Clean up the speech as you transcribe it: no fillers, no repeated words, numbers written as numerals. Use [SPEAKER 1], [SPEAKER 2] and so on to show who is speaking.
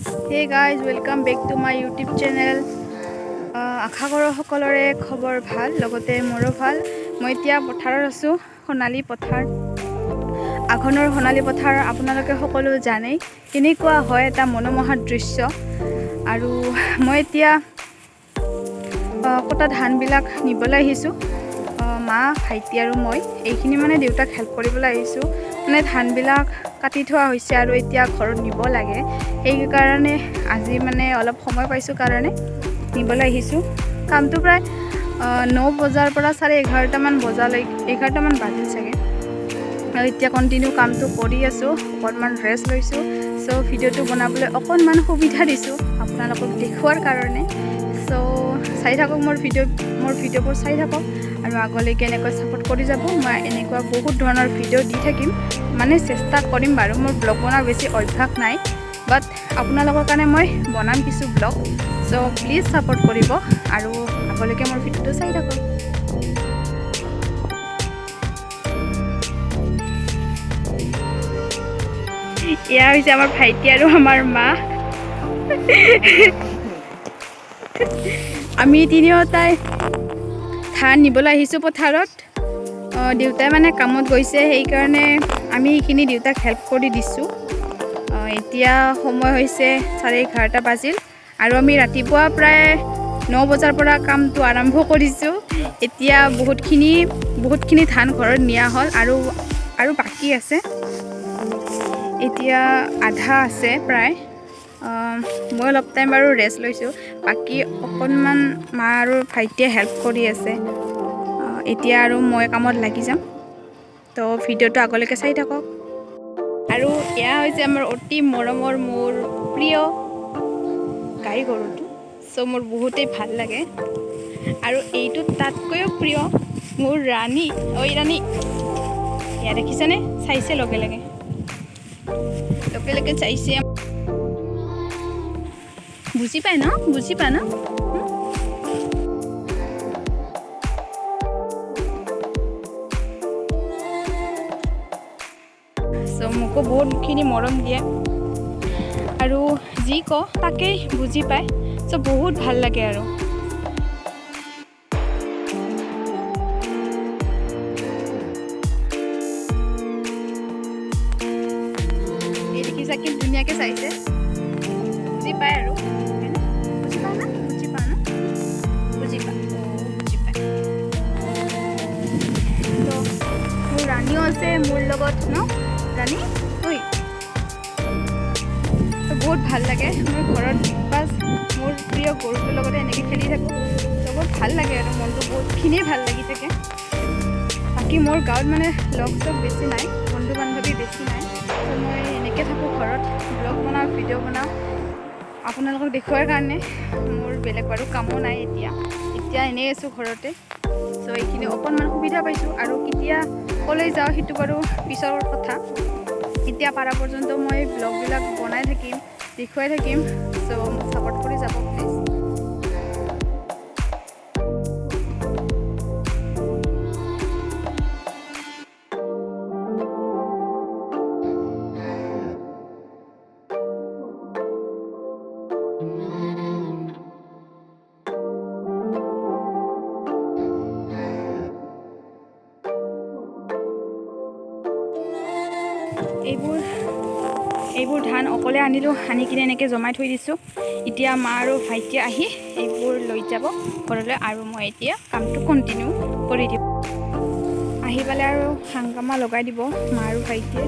[SPEAKER 1] Hey guys, welcome back to my YouTube channel. আশা কৰোঁ সকলোৰে খবৰ ভাল, লগতে মোৰো ভাল। মই এতিয়া পথাৰত আছোঁ, সোণালী পথাৰ। আঘোণৰ সোণালী পথাৰ আপোনালোকে সকলো জানেই কেনেকুৱা হয়, এটা মনোমোহা দৃশ্য। আৰু মই এতিয়া কটা ধানবিলাক নিবলৈ আহিছোঁ। মা, ভাইটি আৰু মই এইখিনি মানে দেউতাক হেল্প কৰিবলৈ আহিছোঁ। মানে ধানবিলাক কাটি থোৱা হৈছে আৰু এতিয়া ঘৰত নিব লাগে, সেইকাৰণে আজি মানে অলপ সময় পাইছোঁ কাৰণে নিবলৈ আহিছোঁ। কামটো প্ৰায় 9 বজাৰ পৰা 11:30মান বজালৈ, 11টামান বাজিল চাগে। আৰু এতিয়া কণ্টিনিউ কামটো কৰি আছোঁ, অকণমান ৰেষ্ট লৈছোঁ। চ' ভিডিঅ'টো বনাবলৈ অকণমান সুবিধা দিছোঁ আপোনালোকক দেখুওৱাৰ কাৰণে। চ' চাই থাকক মোৰ ভিডিঅ', মোৰ ভিডিঅ'বোৰ চাই থাকক আৰু আগলৈকে এনেকৈ ছাপোৰ্ট কৰি যাব। মই এনেকুৱা বহুত ধৰণৰ ভিডিঅ' দি থাকিম, মানে চেষ্টা কৰিম বাৰু। মোৰ ব্লগ বনোৱাৰ বেছি অভ্যাস নাই, বাট আপোনালোকৰ কাৰণে মই বনাম কিছু ব্লগ। চ' প্লিজ ছাপোৰ্ট কৰিব আৰু আগলৈকে মোৰ ভিডিঅ'টো চাই থাকক। এয়া হৈছে আমাৰ ভাইটি আৰু আমাৰ মা। আমি তিনিওটাই ধান নিবলৈ আহিছোঁ পথাৰত। দেউতাই মানে কামত গৈছে, সেইকাৰণে আমি এইখিনি দেউতাক হেল্প কৰি দিছোঁ। এতিয়া সময় হৈছে 11:30 বাজিল আৰু আমি ৰাতিপুৱা প্ৰায় 9 বজাৰ পৰা কামটো আৰম্ভ কৰিছোঁ। এতিয়া বহুতখিনি বহুতখিনি ধান ঘৰত নিয়া হ'ল আৰু আৰু বাকী আছে। এতিয়া আধা আছে প্ৰায়। মই অলপ টাইম বাৰু ৰেষ্ট লৈছোঁ, বাকী অকণমান মা আৰু ভাইটিয়ে হেল্প কৰি আছে। এতিয়া আৰু মই কামত লাগি যাম। তো ভিডিঅ'টো আগলৈকে চাই থাকক। আৰু এয়া হৈছে আমাৰ অতি মৰমৰ, মোৰ প্ৰিয় গাই গৰুটো। চ' মোৰ বহুতেই ভাল লাগে। আৰু এইটো তাতকৈও প্ৰিয় মোৰ ৰাণী। ঐ ৰাণী, এয়া দেখিছেনে? চাইছে লগে লগে, লগে লগে চাইছে। বুজি পায় ন? বুজি পায় ন? হুম? চ' মোকো বহুতখিনি মৰম দিয়ে আৰু যি কওঁ তাকেই বুজি পায়। চ' বহুত ভাল লাগে। আৰু এই দেখিছা, কি ধুনীয়াকৈ চাইছে, বুজি পায় আৰু, হয়নে? বুজি পায় না? বুজি পা না? বুজি পা? অঁ, বুজি পায়। তো মোৰ ৰাণীও আছে মোৰ লগত ন ৰাণী? ঐ, তো বহুত ভাল লাগে। মোৰ ঘৰত বাছ মোৰ প্ৰিয় গৰুটোৰ লগতে এনেকৈ খেলি থাকোঁ। তো বহুত ভাল লাগে আৰু মনটো বহুতখিনিয়ে ভাল লাগি থাকে। বাকী মোৰ গাঁৱত মানে লগ চগ বেছি নাই, বন্ধু বান্ধৱী বেছি নাই। তো মই এনেকৈ থাকোঁ ঘৰত, ব্লগ বনাওঁ, ভিডিঅ' বনাওঁ আপোনালোকক দেখুওৱাৰ কাৰণে। মোৰ বেলেগ বাৰু কামো নাই এতিয়া। এতিয়া এনেই আছোঁ ঘৰতে। চ' এইখিনি অকণমান সুবিধা পাইছোঁ আৰু কেতিয়া ক'লৈ যাওঁ সেইটো বাৰু পিছৰ কথা। এতিয়া পাৰা পৰ্যন্ত মই ব্লগবিলাক বনাই থাকিম, দেখুৱাই থাকিম। চ' মোক ছাপৰ্ট কৰি যাব প্লিজ। এইবোৰ এইবোৰ ধান অকলে আনিলোঁ, আনি কিনে এনেকৈ জমাই থৈ দিছোঁ। এতিয়া মা আৰু ভাইটিয়ে আহি এইবোৰ লৈ যাব ঘৰলৈ আৰু মই এতিয়া কামটো কণ্টিনিউ কৰি দিম। আহি পালে আৰু হাংগামা লগাই দিব মা আৰু ভাইটিয়ে।